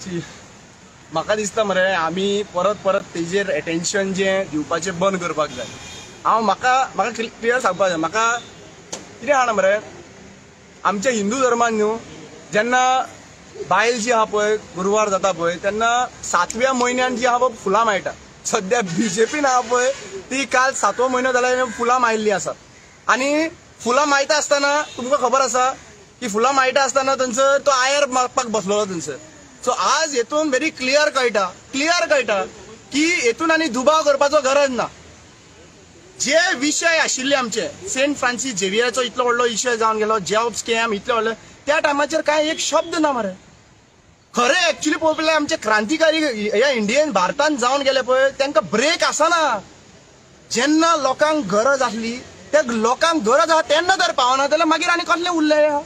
म्हाका दिसता मरे आमी परत परत तेजेर एटेन्शन जें दिवपाचें बंद करपाक जाय. हांव म्हाका म्हाका क्लियर सांगपाक जाय. म्हाका कितें जाणा मरे, आमच्या हिंदू धर्मान न्हू जेन्ना बायल जी आहा पळय गुरवार जाता पळय तेन्ना 7व्या म्हयन्यान जी आहा पळय फुलां मेळटा. सद्या बीजेपीन आहा पळय ती काल 7वो म्हयनो जाल्यार फुलां मायिल्लीं आसा. आनी फुलां मायता आसतना तुमकां खबर आसा की फुलां मायटा आसतना थंयसर तो आयर मारपाक बसलेलो थंयसर. सो आज हेतून व्हेरी क्लियर कळटा, क्लियर कळटा की हेतून आनी दुबाव करपाचो गरज ना. जे विशय आशिल्ले आमचे सेंट फ्रांसीस झेवियराचो इतलो व्हडलो विशय जावन गेलो, जॉब स्कॅम इतलो व्हडलो, त्या टायमाचेर कांय एक शब्द ना मरे. खरें एक्चुअली पळोवपाक गेल्यार आमचे क्रांतिकारी ह्या इंडियन भारतान जावन गेले पळय तांकां ब्रेक आसना. जेन्ना लोकांक गरज आसली त्या लोकांक गरज आसा तेन्ना तर पावना जाल्यार मागीर आनी कसलें उरलें.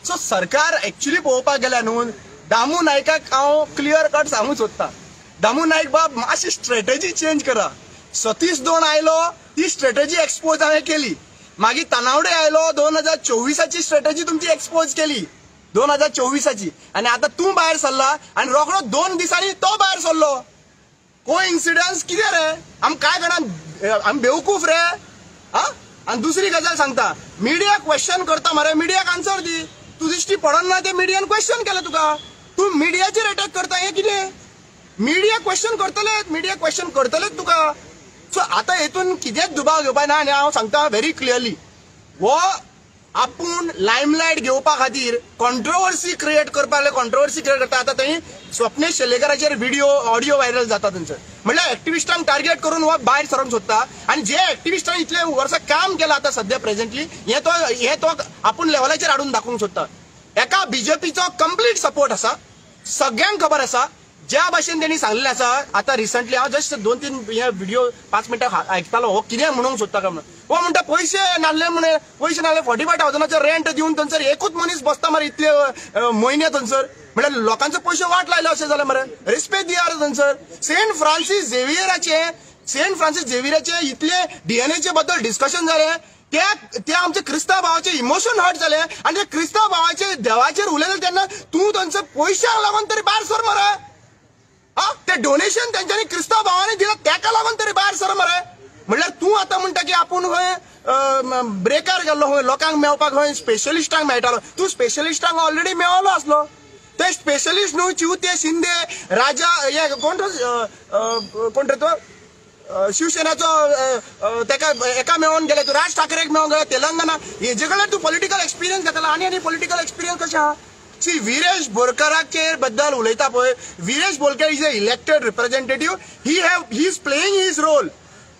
सो सरकार एक्चुअली पळोवपाक गेल्यार न्हू दामू नायकाक हांव क्लियर कट सांगूंक सोदता, दामू नायक बाब मातशी स्ट्रेटजी चेंज करा. सतीश दोन आयलो ती स्ट्रेटजी एक्सपोज हांवें केली, मागीर तानावडे आयलो 2024 स्ट्रेटजी तुमची एक्सपोज केली 2024, आनी आतां तूं भायर सरला आनी रोखडो 2 दिसांनी तो भायर सरलो. कोइन्सिडन्स कितें रे? आम काय जाणा आमी बेवकूफ रे? आ आनी दुसरी गजाल सांगता, मिडिया क्वेश्चन करता मरे, मिडियाक आन्सर दी. तूं दिश्टी पडना ते मिडियान क्वेश्चन केलें तुका, तूं मिडियाचेर अटॅक करता, हें कितें? मिडिया क्वेश्चन करतलेच, मिडिया क्वेश्चन करतलेच तुका. सो आतां हेतून कितेंच दुबाव घेवपा ना. आनी हांव सांगता व्हेरी क्लियरली, हो आपूण लायमलायट घेवपा खातीर कॉन्ट्रोवर्सी क्रिएट करपाक, कॉन्ट्रोवर्सी क्रिएट करता. आतां थंय स्वप्नेश शेलेकराचेर व्हिडिओ ऑडियो व्हायरल जाता थंयसर, म्हणल्यार एक्टिविस्टांक टार्गेट करून हो भायर सरोंक सोदता. आनी जे एक्टिविस्टांक इतले वर्सां काम केलां आतां सद्या प्रेझेंटली हे तो आपूण लेवलाचेर हाडून दाखोवंक सोदता. एका बीजेपीचो कंप्लीट सपोर्ट आसा, सगळ्यांक खबर आसा. ज्या भाशेन तेणी सांगलेलें आसा आतां रिसंटली हांव जस्ट 2-3 हे व्हिडिओ 5 मिनटां आयकतालो, हो कितें म्हणूंक सोदता काय म्हणून. हो म्हणटा पयशे नासले म्हणे, पयशे नासले 45,000 रेंट दिवन थंयसर एकूच मनीस बसता मरे इतले म्हयने थंयसर, म्हणल्यार लोकांचो पयशे वाट लायले अशें जालें मरे. रेस्पेद दिया रे थंयसर. सेंट फ्रांसीस झेवियराचे, सेंट फ्रांसीस झेवियराचे इतले डीएनएचे बद्दल डिस्कशन जालें, ते आमचे क्रिस्तांव भावाचे इमोशन हर्ट जाले. आनी ते क्रिस्तांव भावाचे देवाचेर उलयले तेन्ना तूं थंयसर पयशांक लागून तरी भायर सर मरे. आ ते डोनेशन तेंच्यांनी क्रिस्तांव भावांनी दिलां तेका लागून तरी भायर सर मरे. म्हणल्यार तूं आतां म्हणटा की आपूण खंय ब्रेकार गेल्लो, खंय लोकांक मेळपाक, खंय स्पेशलिस्टांक मेळटालो. तूं स्पेशलिस्टांक ऑलरेडी मेळलो आसलो. ते स्पेशलिस्ट न्हू चिवते शिंदे राजा हे कोण कोण रे तो शिवसेनाचो तेका एका मेळोवन गेले, तूं राज ठाकरेक मेळोवन गेले तेलंगणा. हेजे कडल्यान तूं पॉलिटिकल एक्सपिरियन्स घेतला. आनी आनी पॉलिटिकल एक्सपिरियन्स कशें आहा? सी विरेश बोरकराचेर बद्दल उलयता पळय, Viresh Borkar is a elected representative, he is playing his role.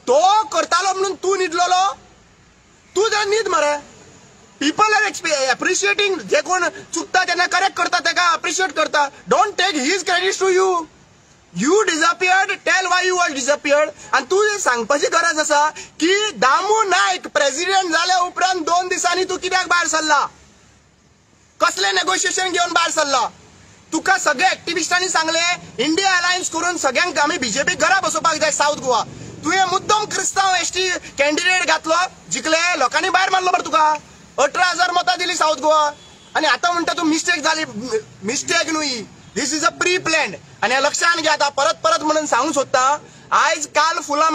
तो करतालो म्हणून तूं न्हिदलेलो, तूं जर न्हीद मरे. पीपल are appreciating, जे कोण चुकता तेन्ना करेक्ट करता, तेका अप्रिशिएट करता. Don't take his credit to you. You disappeared, tell why you are disappeared. आनी तूं सांगपाची गरज आसा की दामू नायक प्रेसिडेंट जाल्या उपरांत 2 दिसांनी तूं कित्याक भायर सरला, कसले नेगोशिएशन घेवन भायर सरला. तुका सगळे एक्टिविस्टांनी सांगले इंडिया अलायन्स करून सगळ्यांक आमी बीजेपी घरा बसोवपाक जाय सावथ गोवा. तुवें मुद्दम क्रिस्तांव एसटी कॅन्डिडेट घातलो, जिखले, लोकांनी भायर मारलो बरें तुका. 18,000 मतां दिली सावथ गोवा. आनी आतां म्हणटा तूं मिस्टेक जाली. मिस्टेक न्हय, this is a pre plan. आनी हें लक्षान घे. आतां परत परत म्हणून सांगूंक सोदता, आयज काल फुलां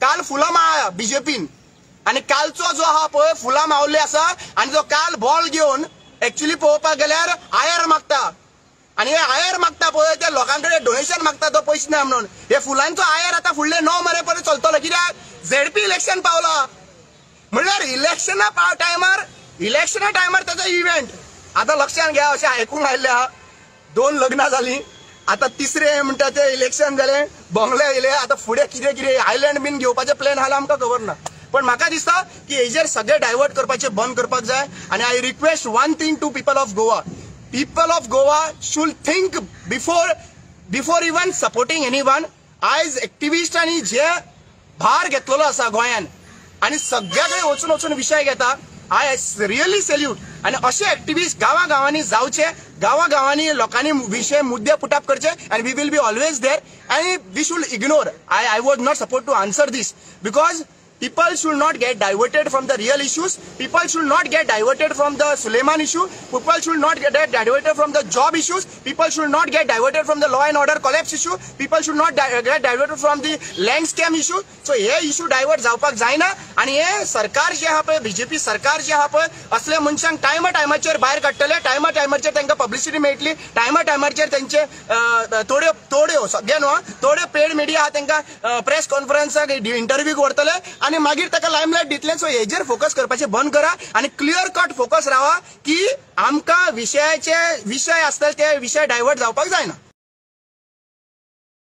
काल फुलां माळ्या बीजेपीन, आनी कालचो जो आहा पळय फुलां मावल्ली आसा. आनी जो काल बॉल घेवन एक्चुअली पळोवपाक गेल्यार आयर मागता, आनी हे आयर मागता पळय ते लोकां कडेन डोनेशन मागता तो पयशे ना म्हणून. हे फुलांचो आयर आतां फुडले 9 म्हयने पर्यंत चलतलो. कित्याक झेडपी इलेक्शन पावला, म्हणल्यार इलेक्शना टायमार, इलेक्शना टायमार ताचो इव्हेंट. आतां लक्षान घ्या, अशें आयकूंक आयिल्लें आहा, 2 लग्नां जालीं, आतां तिसरें म्हणटा तें इलेक्शन जालें, बंगले येयले, आतां फुडें कितें कितें आयलँड बीन घेवपाचें प्लॅन आहा आमकां खबर ना. पण म्हाका दिसता की हेजेर सगळे डायवर्ट करपाचें बंद करपाक जाय. आनी I request one thing to people of Goa, people of Goa should think before even supporting anyone. आयज एक्टिविस्टांनी जे भार घेतलेलो आसा गोंयान आनी सगळ्या कडेन वचून वचून विशय घेता, I really salute. आनी अशे एक्टिविस्ट गांवा गांवांनी जावचे, गांवा गांवांनी लोकांनी विशय मुद्दे पुटअप करचे, आनी we will be always there. आनी we should ignore. I was not suppose to answer this because People should not get diverted from the real issues. People should not get diverted from the Suleman issue. People should not get diverted from the job issues. People should not get diverted from the law and order collapse issue. People should not get diverted from the land scam issue. So hey issue divert जावपाक जायना आनी हे सरकार जे आहा पळय, BJP सरकार जे आहा पळय, असले मनशांक टायमा टायमाचेर भायर काडटले, टायमा टायमाचेर तांकां पब्लिसिटी मेळटली, टायमा टायमाचेर तेंचे थोड्यो थोड्यो सगळे न्हू, थोड्यो पेड मिडिया आहा तांकां प्रेस कॉन्फरन्साक इंटरव्यू व्हरतले आनी मागीर ताका लायमलायट दितले. सो हेजेर फोकस करपाचें बंद करा आनी क्लियर कट फोकस रावा की आमकां विशयाचे विशय आसतले ते विशय डायवर्ट जावपाक जायना.